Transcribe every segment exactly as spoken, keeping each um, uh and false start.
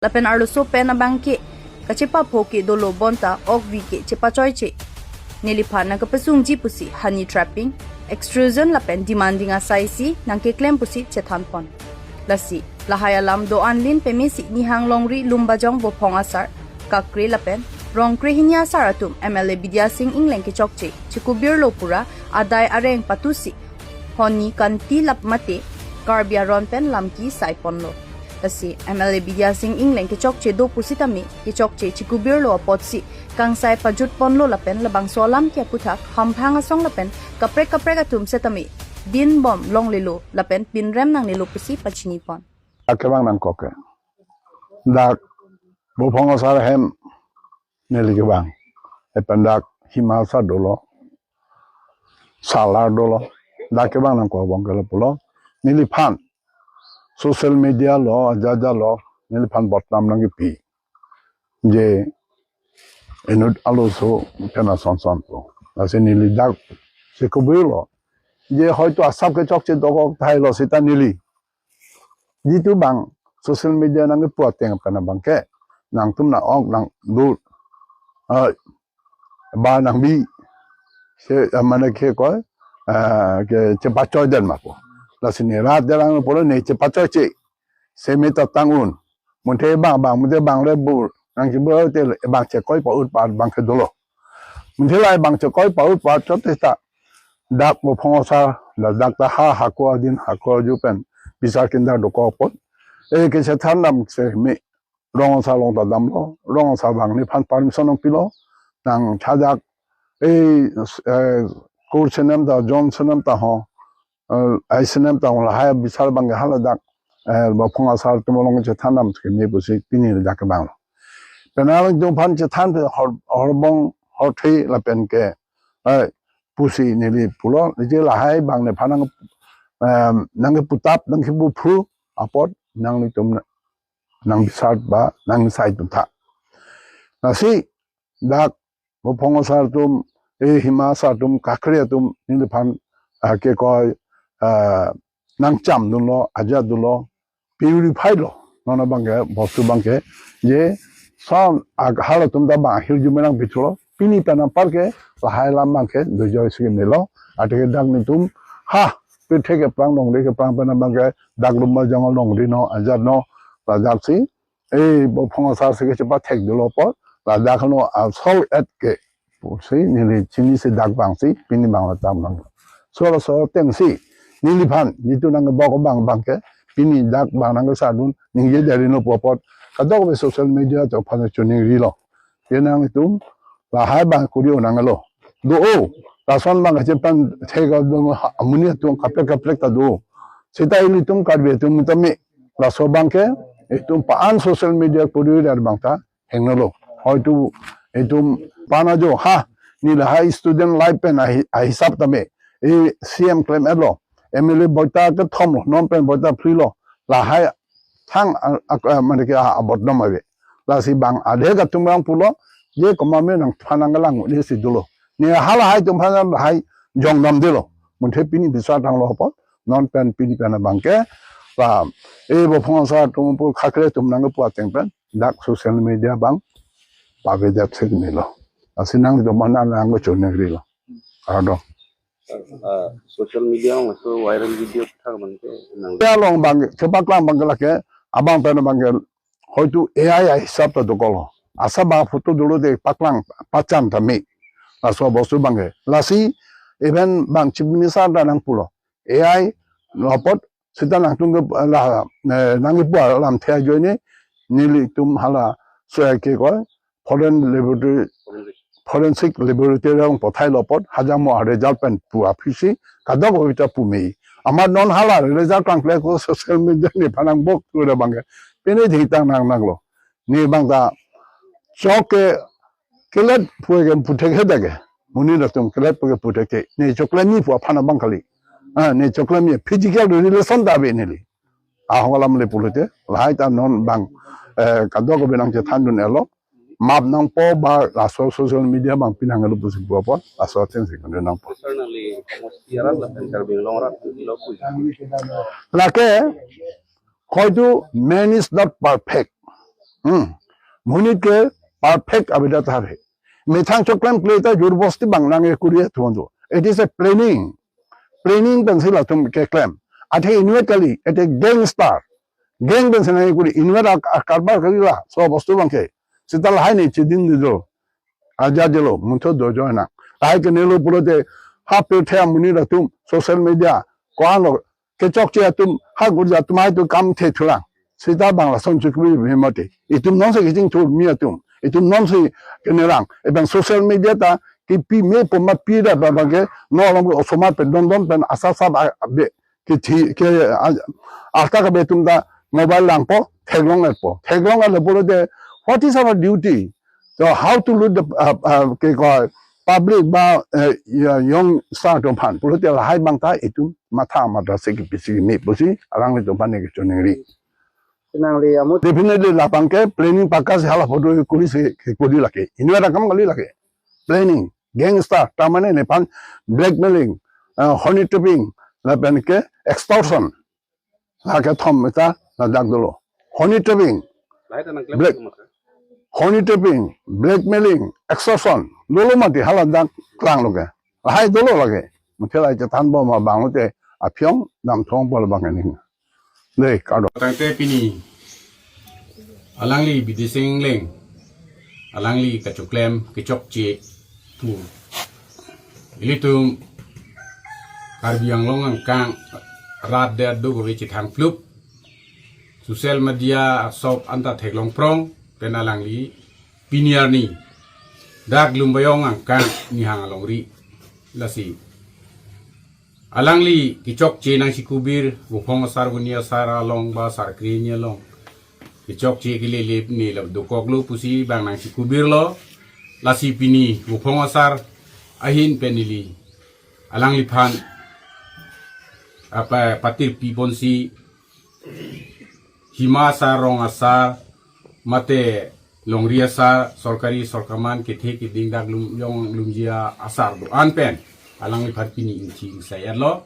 lapen arloso pen abangke kachepapho ke dolo bonta okvi ke chepachoiche. Neliphan nangkepesungji pusi honey trapping, extortion lapen demanding asai si nangkeklem pusi chethanpon. Lasi lahai alam do-an lin pemesi Nihang Longri Lumbajong Bophong Asar, Kakre lapen Rongkre hini asar atum M L A Bidya Sing Engleng kechokche chikubirlo pura adai areng patusi honi kanti lap mate Karbi aron pen lamki saiponlo. Lasi M L A Bidya Sing Engleng kechokche do pusitame kechokche chikubirlo apotsi kangsai pajutponlo lapen labangso alam ke aputhak hamphang asong lapen kaprek kaprek atum setame dinbom longlelo lapen pinrem nangnelo pusi pachinipon. Dak kevang nangkok ke. Dak Bophong Asar ahem neli kevang. Lapen dak Hima Asar dolo. Salar dolo. Dak kevang nangkok abang ke lapulo. Neliphan social media lo, ajat ajat lo, neliphan bodnam nangkepi. Je inut arloso pen asonson po. Lasi neli dak chikubirlo. Je hoito asap kechokche dokok thailo seta neli. Jitu bang social media nangkepu ateng pen abangke nangtum nang-ok nangdur. Ai, ba nangbi. Se, eh, mane ke koi, eh, ke chepachoi den ma po. Lasi ne rat derang pulo ne chepachoiche. Seme ta tang un. Manthe bang bang, manthe bang le bur. Nangchebur te le bang chekoi pa-ut pa-at abangke dolo. Manthe la bang chekoi pa-ut pa-at chot ta. Dak Bophong Asar, la dak ta ha hako adin hako aju pen bisar kinda dokok apot. E kechethan dam seme Rong Asar along ta damlo, Rong Asar abang neliphan permission nangpilo, nang chajak, e, e, kur senem ta, jon senem ta ho, eh, ai senem ta ho, lahai bisar abangke hala dak, eh, Bophong Asar atum along chethan dam keme pusi pini dak kevanglo. Penang along atum aphan chethan pe hor, horbong, horthe lapen ke, eh, pusi neli pulo, je lahai abang nephan nang, em, nangkeputap, nangkepuphu apot, nanglitum nang bisar ba nang sai atum tha. Lasi dak Bophong Asar atum, e Hima Asar atum, Kakre atum neliphan, ah, ke koi, ah, nangcham dunlo, ajat dunlo, purify lo. Non abangke, bostu abangke, je son ag halatum ta bang ahirjume nangpithulo, pini pen anparke lahai alam abangke dojoi si kemelo. Athe ke dak netum ha pirthe keplang longri keplang pen abangke dak Lumbajong alongri no ajat no ladak si e Bophong Asar si kechepathek dolo apot ladak no asol et ke pusi neli chinisi dak abang si pini abang latam nang. So laso ateng si neliphan jitu nangkebok abang abangke pini dak abang nangkesar dun ningje deri no pu apot kadokave social media atum aphan choningrilo. Ye nangtum lahai abang kuri-o nanglo. Do-o, lason abang kachepan thek amonit atum kaprek kaprek ta do. Seta ilitum Karbi atum tame laso abangke itum pa-an social media kuri-o dar abang ta hingno lo. Hoito itum pana jo ha ne lahai student life pen ahi, ahisap tame e C M klem-etlo, M L A boita kethom lo, non pen boita phli lo, lahai thang a, a, a, mane ke a, abodnam ave. Lasi bang adhe atum abang pulo, je komat me nangphan nangkelang un-e si dolo. Ne halahai atum aphan lahai jongdam delo. Manthe pini bisar tanglo apot, non pen pini pen abangke, la, e Bophong Asar atum pu Kakre atum nangkepu ateng pen, dak social media abang pavedet si kemelo. Lasi nangtum aphan nang nangchoningrilo. Kardom. Ah, social media along laso viral video thak abangke nang. Ya along abang, kepaklang abangke lake, abang pen abangke, hoito A I ahisap ta dokoklo. Asap ba photo dolo te paklang pachan tame. Laso bostu abangke. Lasi, even bang Chief Minister ta nangpulo. A I lo apot seta nangtum ke la, eh, nangkepu alamthe ajoine nelitum hala so ke koi foreign laboratory, forensic laboratory along pathailo apot hajamo aresult pen pu aphisi kadokave ta pu me. Amat non hala result klangkle ko social media nephan nangbok tu da abangke. Pine dei tang nang nanglo. Ne abang ta chok ke kelet pu ke puthek he dake. Monit atum kelet pu ke puthek ke. Ne chokle ni pu aphan abang kali. Ah, ne chokle ni physical relation ta ave neli. Ahok alam le pulote, lahai ta non abang, eh, kadokave nangchethan dun-etlo. Map nangpo ba laso social media abang pi nanglo pusi pu apot, laso ateng si kundun nangpo. Sir, nangli Karbi Anglong arat lo pu. Lake, hoito man is not perfect. Hmm. Monit ke perfect abida ta ave. Methang choklem kle ta jor bosti bang nangkuri atum do. It is a planning. Planning pensi latum keklem. Athe inutvet kali, athe gangster. Gang pensi nangkuri, inutvet ak-, akarbar kali laso bostu abangke. Seta lahai ne chedin di do. Aja jelo, muntho dojo na. Lahai ke nelo pulote, ha pirthe amonit atum, social media, ko-an lo, kechokche atum, ha gurja atum hai tu kam the thulang. Seta bang lason chukbi bhimate. Itum nonsi kechingthur mi atum. Itum nonsi kenerang. Ebang social media ta, kipi me poma pi da ba bage, no along osomar pen don don pen asap asap a-, abe. Kithi, ke, a-, arta ka be atum ta mobile langpo, theklong etpo. Theklong etlo pulote, what is our duty? So how to lead the, uh, uh, ke ko public ba, uh, young star atum aphan. Pulote lahai abang ta itum matha matha si kipisi me pusi, alanglitum aphan ne kechoningri. Nangli amut. Definitely labang ke planning pakas hala photo kuri si kuri lake. Inutvet akam kali lake. Planning, gangster, ta mane nephan blackmailing, uh, honey trapping, lapen ke extortion. Lake thom meta ladak dolo. Honey trapping, Lahai ta nangklem Black- tu maka. Honey trapping, blackmailing, extortion. Lolo mati hala dak klanglo ke. Lahai dolo lake. Muthe lahai chethan bom abang lote aphiong damthong pol abang ini. Dei, kado. Tangte pini alangli Bidya Sing Engleng, alangli kachoklem kechokche pu ilitum Karbi Anglong angkang rat der do kove chethang plup. Social media asop anta theklong prong pen alangli pini arni dak Lumbajong angkang nihang alongri. Lasi alangli kechokche nangchikubir, Buphong asar, Buni asar along ba sar kre hini along kechokche kelele ne la dokoklo pusi bang nangchikubirlo. Lasi pini Buphong asar ahin pen ili alangliphan apa patir pi ponsi Hima asar, Rong asar, mate longri asar, sorkari sorkaman kethe keding dak Lumbajong Lumji asar do-an pen alangliphan pini ingthi ingsai etlo.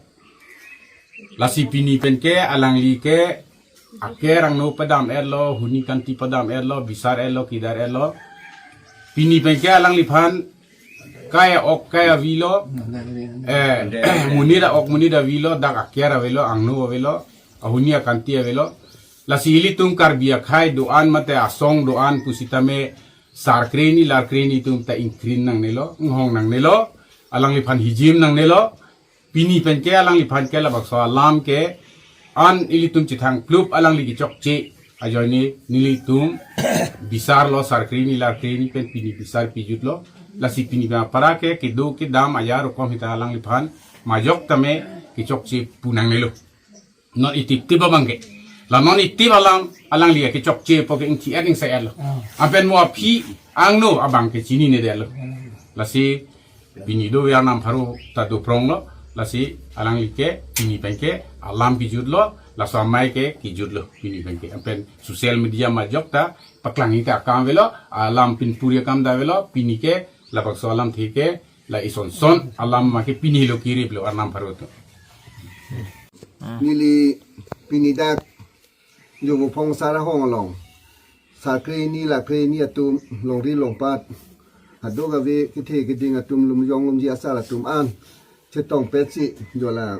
Lasi pini pen ke alangli ke aker angno padam etlo, huni kanti padam etlo, bisar etlo, kidar etlo. Pini pen ke alangliphan kai ok kai avelo, eh, monit ok monit avelo, dak aker avelo, angno avelo, ahuni akanti avelo. Lasi ilitum Karbi akhei do-an mate asong do-an pusitame sar kre hini lar kre hini atum ta ingkrin nangnelo, inghong nangnelo, alangliphan hijim nangnelo. Pini pen ke alangliphan ke labangso alam ke an ilitum chethang plup alangli kechokche ajoine nelitum bisarlo, sar kre hini lar kre hini pen pini bisar pijutlo. Lasi pini pen apara ke kedo kedam ajar rokom hita alangliphan majok tame kechokche pu nangnelo. Non itip tip abang ke. La non itip alam alangli kechokche pu ke ingthi et ingsai etlo. Ah. Apen mo aphi angno abang ke chinine detlo. Hmm. Lasi pini do ya nam pharo ta do pronglo. Lasi alangli ke pini pen ke alam pijutlo, laso amei ke kijutlo pini pen ke. Apen social media majok ta paklangji ta akam avelo, alam pinpuri akam ta avelo, pini ke labangso alamthe ke la isonson alam ma ke pini lo kiriplo arnam pharo atum. Neli pini dak jo Buphong asar ahong along sar kre hini lar kre hini atum longri longpat, hado kave kethe keding atum, Lumbajong Lumji asar atum an chetong petsi jo la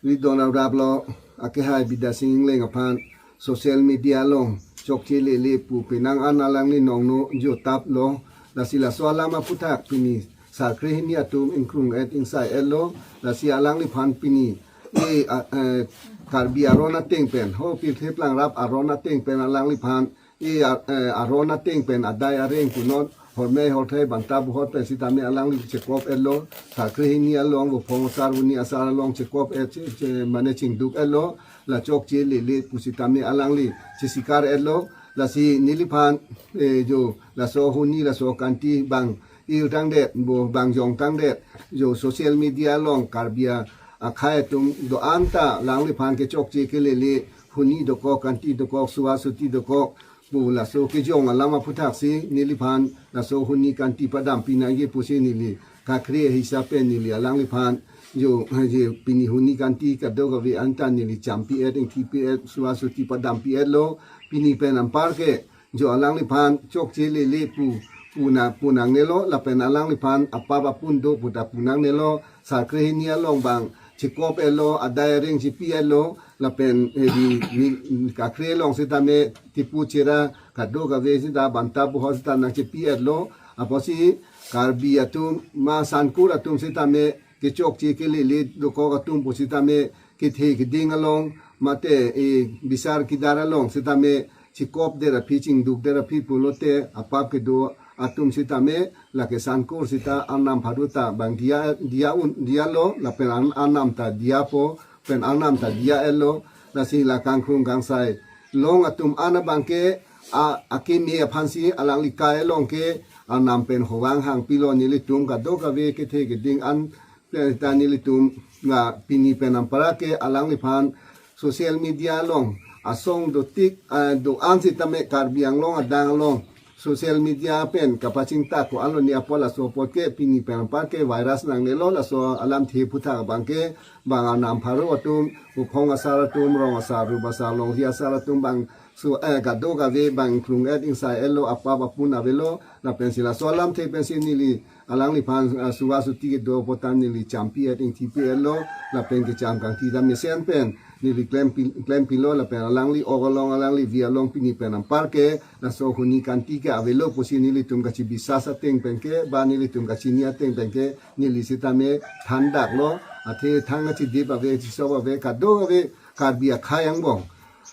ridon araplo, akehai Bidya Sing Engleng aphan social media along chokche lele pu penang an alangli nongno jo taplo. Lasi laso alam aphuthak pini sar kre hini atum ingkrung et ingsai etlo. Lasi alangliphan pini e, a, eh, Karbi aron ateng pen, ho pirthe plang rap aron ateng pen alangliphan e, a, eh, aron ateng pen adai areng punot hormei horthei banta buhot pen sitame alangli chekop etlo. Sar kre hini along, Buphong asar, Buni asar along chekop et che, che, mane chingduk etlo. La chokche lele pusitame alangli chesikar etlo. Lasi neliphan, eh, jo laso huni laso kanti bang il tangdet, bo bang jong tangdet, jo social media along Karbi akhei atum do-an ta alangliphan kechokche kelele, huni dokok, kanti dokok, suwa suti dokok pu laso kejong alam aphuthak si neliphan laso huni kanti padampi nangji pusi neli kakre hisap pen neli alangliphan jo, je pini huni kanti kadokave anta neli champi et, ingthi pi et, suwa suti padampi etlo. Pini pen anpar ke Jo alangliphan chokche lele pu, puna, punangnelo, lapen alangliphan apap apun do puta punangnelo. Sarkre hini along bang chikop-etlo, adai areng chipi-etlo, lapen hedi ni kakre along sitame tipu chera kadokave sita banta puho sita nangchipi-etlo. Apotsi Karbi atum ma Sankur atum sitame kechokche kelele dokok atum pusitame kethe keding along mate e bisar kidar along sitame chikopdet aphi chingdukdet aphi pulote apap kedo atum sitame lake Sankur sita Arnam pharo ta bang diya, diya un, diyalo, lapen Ar, Arnam ta diyapo, pen Arnam ta diya-etlo. Lasi la kangkrung kangsai long atum an abangke a, akeme aphansi alangli kai along ke Arnam pen hovang hangpilo. Nelitum kadokave kethe keding an pen ta nelitum la pini pen ampara ke alangliphan social media along asong dotik, ah, do-an sitame Karbi Anglong adang along social media pen kapachingta ko-an lo ni apot laso apot ke pini pen ampar ke virus nangnelo. Laso alamthe aphuthak abangke bang Arnam pharo atum, uphong asar atum, rong asar, rup asar, longri asar atum bang so, eh, kadokave bang krung-et ingsai-etlo, apap apun avelo. Lapensi laso alamthe pensi neli alangliphan, ah, suva suti kedo potan neli champi-et ingtipi-etlo, lapen kecham kangti ta mesen pen neli klempi, klempilo, lapen alangli ok along, alangli vi along pini pen ampar ke laso huni kanti ke avelo pusi nelitum kachibisas ateng pen ke, ba nelitum kachini ateng pen ke, neli sitame thandaklo. Athe thang kachidip ave, chisop ave, kadokave Karbi akhei angbong.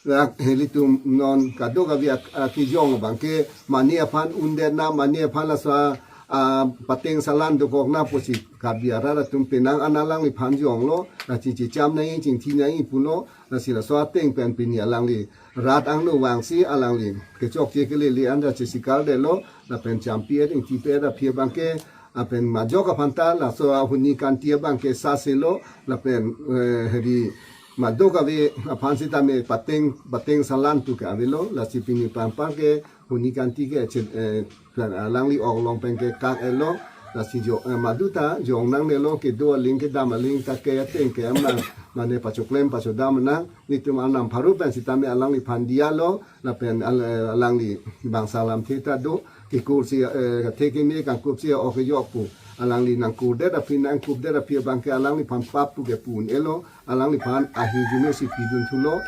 Lake nelitum non kadokave ak, akejong abangke mane aphan undet na, mane aphan laso a, a, pateng salan dokok na pusi Karbi arat atum penang an alangliphan jonglo, la chichicham nangji, chingthi nangji pulo. Lasi laso ateng pen pini alangli rat angno vangsi alangli kechokche kelele an ta chesikardetlo, lapen champi-et ingtipi-et aphi abangke, lapen majok aphan ta laso ahuni kanti abangke saselo, lapen, eh, hedi madokave aphan sitame pateng, pateng salan tu ke avelo. Lasi pini pen ampar ke huni kanti ke che, eh, alangli ok along pen ke kak-etlo. Lasi jo, eh, madu ta jong nangnelo, kedo aling kedam aling ta ke ateng ke amang mane pachoklem pachodam nang. Nelitum Arnam pharo pen sitame alangliphan diyalo, lapen al, eh, alangli bangso alamthe ta do, kekursi, eh, kethe keme kangkupsi ok kejok pu alangli nangkurdet aphi nangkupdet aphi abangke alangliphan pap pu ke pu un-elo. Alangliphan ahirjume si pidun thulo.